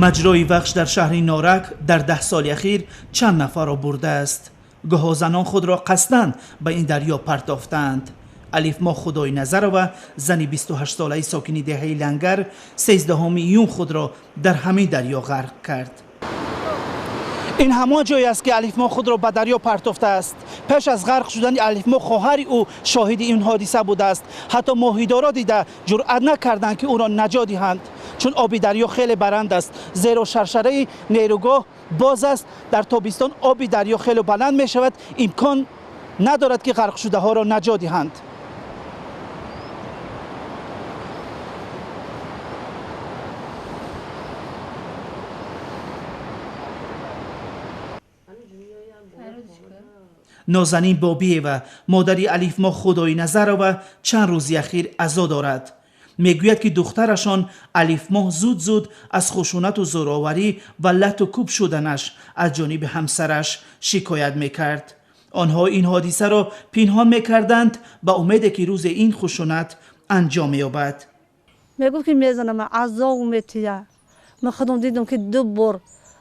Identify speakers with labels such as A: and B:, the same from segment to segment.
A: Маҷрои Вахш дар шаҳри Норак дар 10 соли ахир чанд нафарро бурдааст. Гоҳо занон худро қасдан ба ин дарё партофтаанд. Алифмо Худойназарова, зани 28-солаи сокини деҳаи Лангар, 13 июн худро дар ҳамин дарё ғарқ кард. Ин ҳамон ҷое аст, ки Алифмо худро ба дарё партофтааст. Пеш аз ғарқ шудани Алифмо хоҳари ӯ шоҳиди ин ҳодиса будааст. Ҳатто моҳидоро дида ҷуръат накарданд, ки ӯро наҷот диҳанд, чун оби дарё хеле баранд аст, зеро шаршараи нерӯгоҳ боз аст. Дар тобистон оби дарё хеле баланд мешавад, имкон надорад, ки ғарқшудаҳоро наҷот диҳанд. Нозанин Бобиева, модари Алифмо Худойназарова, чанд рӯзи ахир азо дорад. Мегӯяд, ки духтарашон Алифмоҳ зуд-зуд аз хушунату зӯроварӣ ва лату кӯб шуданаш аз ҷониби ҳамсараш шикоят мекард. Онҳо ин ҳодисаро пинҳон мекарданд ба умеде, ки рӯзе ин хушунат анҷом меёбад.
B: Мегуфт, ки мезанам, азоб метия. Ман худам дидам, ки ду бор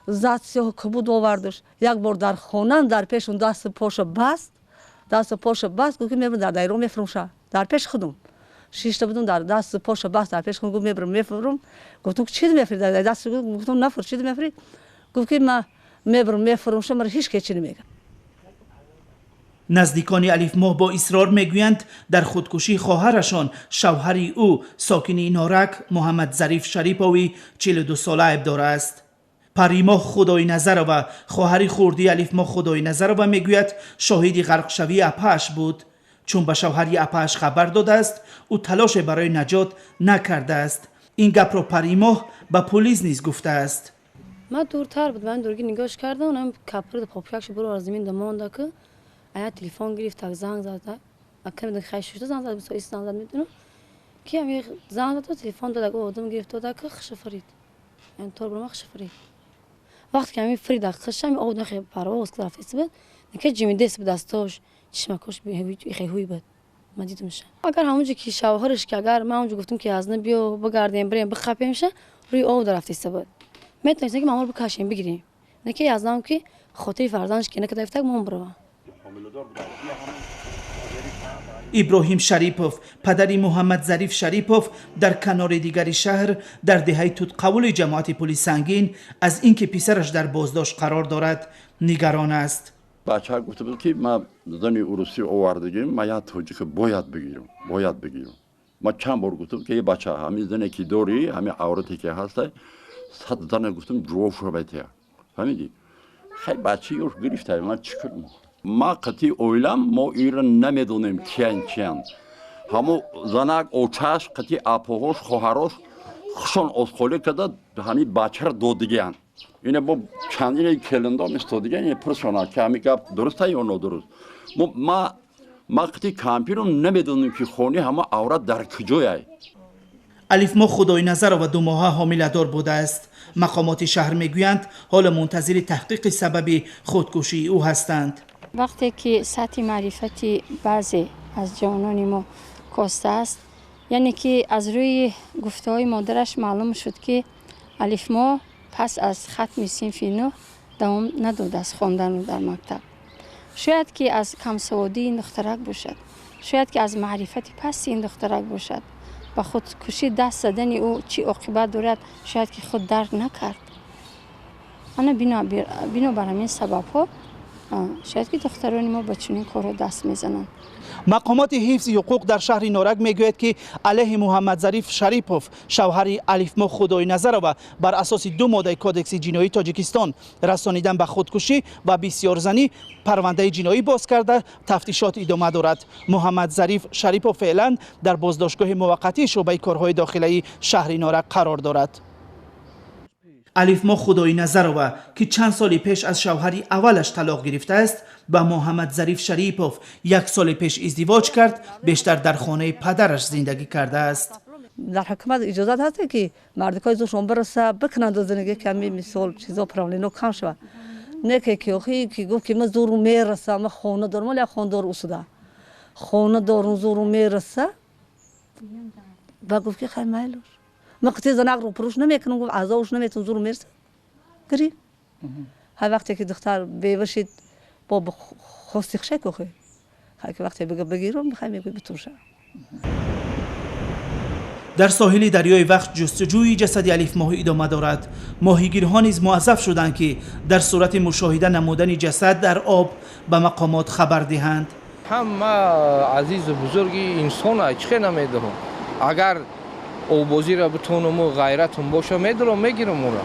B: зад, сиёҳу кабуд овардаш. Як бор дар хонам дар пешум дасту поша баст, дасту поша баст, гуфт, ки мебарам, дар дайро мефурӯша. Дар пеши худум шишта будум, дар дасту поша баст, дар пеши худум гуфт, мебарам, мефурӯм. Гуфтам, чӣ мефурӣ дар даст? Гуфтам, нафур, чӣ мефурӣ? Гуфт, ки ман мебарам, мефурӯша, мара ҳеҷ ке чӣ намегӯяд.
A: Наздикони Алифмоҳ бо исрор мегӯянд, дар худкушии хоҳарашон шавҳари ӯ, сокини Норак Муҳаммадзариф Шарипови 42-сола айбдор аст. Паримоҳ Худойназарова, хоҳари хурдии Алифмоҳ Худойназарова, мегӯяд, шоҳиди ғарқшавии апааш буд. Чун ба шавҳари апааш хабар додааст, ӯ талоше барои наҷот накардааст. Ин гапро Паримоҳ ба пулис низ гуфтааст.
C: Ман дуртар буд, ман дурги нигоҳш кардам, онам капри попякши буро аз замин монда, ки ая телефон гирифт, так занг зад, ака хай шушта занг зад, бисо ис занг зад, медонам ки ами занг зад, телефон дод, одам гирифт дода, ки хиша фарид, яъне тор бурома хиша фарид. Вақте ки ами фарида хиша, ами об нахе парвоз рафтест буд, нака ҷимидест буд, дастош чишмакош хе ҳуй буд. Ман дидамша, агар ҳамонҷо ки шавҳараш, ки агар ман онҷо гуфтам, ки аз на биё бигардем, бирем бихапемша, рӯи об дарафтеста буд, метавонистем, ки маморо бикашем, бигирем, наки язнам, ки хотири фарзандаш ки накада ифтак мон бирава.
A: Иброҳим Шарипов, падари Муҳаммадзариф Шарипов, дар канори дигари шаҳр, дар деҳаи Тутқавули ҷамоати Пули Сангин, аз ин ки писараш дар боздошт қарор дорад, нигарон аст.
D: Бача гуфта буд, ки ман зани урусӣ овардагим, ман як тоҷика бояд бигирам, бояд бигирам. Ман чанд бор гуфтам, ки бача, ҳамин зане ки дорӣ, ҳамин аврате ки ҳаста, 100 зана гуфтам ҷувоб шавайтия, фаҳмидӣ? Хай, бача ёш гирифта, ман чӣ кунам? Ма қатъи оилам мо инро намедонем, киян, чиян. Ҳамо занак, очаш, қатъи апоҳош, хоҳарош хушон озхолӣ карда, ҳамин бачаро додигиян. Ина бо чанд ина келиндом истодигиян, ина пурсона, ки ҳамин гап дуруста ё нодуруст. Ма қатъи кампирум намедонем, ки хони ҳама аврат дар куҷояй.
A: Алифмо Худойназарова 2 моҳа ҳомиладор будааст. Мақомоти шаҳр мегӯянд, ҳоло мунтазири таҳқиқи сабаби худкушии ӯ ҳастанд.
E: Вақте ки сатҳи маърифати баъзе аз ҷавонони мо коста аст, яъне ки аз рӯи гуфтаҳои модараш маълум шуд, ки Алифмо пас аз хатми синфи нӯҳ давом надодааст хондану дар мактаб. Шояд ки аз камсаводии ин духтарак бошад, шояд ки аз маърифати пасти ин духтарак бошад. Ба худкушӣ даст задани ӯ чӣ оқибат дорад, шояд ки худ дарк накард. Ана бинобар ҳамин сабабҳо шояд ки духтарони мо ба чунин корҳо даст мезананд.
A: Мақомоти ҳифзи ҳуқуқ дар шаҳри Норак мегӯяд, ки алайҳи Муҳаммадзариф Шарипов, шавҳари Алифмо Худойназарова, бар асоси ду моддаи Кодекси ҷиноии Тоҷикистон, расонидан ба худкушӣ ва бисёрзанӣ, парвандаи ҷиноӣ боз карда, тафтишот идома дорад. Муҳаммадзариф Шарипов феълан дар боздоштгоҳи муваққатии шӯъбаи корҳои дохилаи шаҳри Норак қарор дорад. Алифмо Худойназарова, ки чанд соли пеш аз шавҳари аввалаш талоқ гирифтааст, ба Муҳаммадзариф Шарипов як соли пеш издивоҷ кард, бештар дар хонаи падараш зиндагӣ кардааст.
B: Дар ҳукумат иҷозат ҳаст, ки мардикои зӯршон бираса, бикунанд зиндагӣ, ки ҳамин мисол чизо проблемо кам шавад. Не ки охи ки гуфт, ки ман зӯру мераса, ман хона дорам, вале хонадор усуда, хона дорум, зӯру мераса, ба гуфт, ки хай, майлуш. Ман қити занак рӯ пуруш намекунам, гуфт азобш наметун зур мерса. Гирифт. Ҳар вақте ки духтар бева шид, бо хости хушай кохе. Ҳар ки вақте бига бигирам, бихай мегӯй битунша.
A: Дар соҳили дарёи Вахш ҷустуҷӯи ҷасади Алифмоҳ идома дорад. Моҳигирҳо низ муаззаф шуданд, ки дар сурати мушоҳида намудани ҷасад дар об ба мақомот хабар диҳанд.
F: Ҳама азизу бузурги инсон чӣ хел намедорам. Агар обозиро битонаму ғайратум боша, медорам, мегирам ӯро.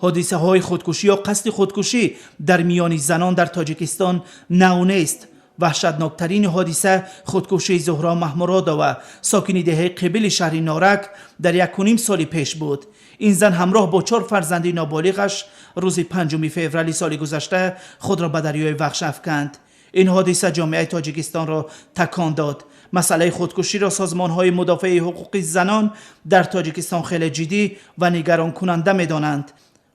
A: Ҳодисаҳои худкушӣ ё қасди худкушӣ дар миёни занон дар Тоҷикистон нав нест. Ваҳшатноктарин ҳодиса худкушии Зуҳро Маҳмуродова, сокини деҳаи Қибили шаҳри Норак, дар 1,5 соли пеш буд. Ин зан ҳамроҳ бо чор фарзанди ноболиғаш рӯзи 5 феврали соли гузашта худро ба дарёи Вахш афканд. Ин ҳодиса ҷомеаи Тоҷикистонро такон дод. Масъалаи худкуширо созмонҳои мудофиаи ҳуқуқи занон дар Тоҷикистон хеле ҷиддӣ ва нигаронкунанда медонанд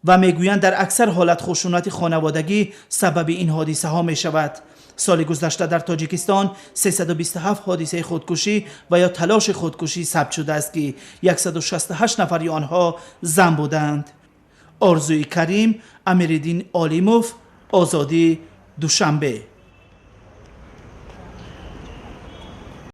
A: ва мегӯянд, дар аксар ҳолат хушунати хонаводагӣ сабаби ин ҳодисаҳо мешавад. Соли гузашта дар Тоҷикистон 327 ҳодисаи худкушӣ ва ё талоши худкушӣ сабт шудааст, ки 168 нафари онҳо зан буданд. Орзуи Карим, Амириддин Олимов, Озодӣ, Душанбе.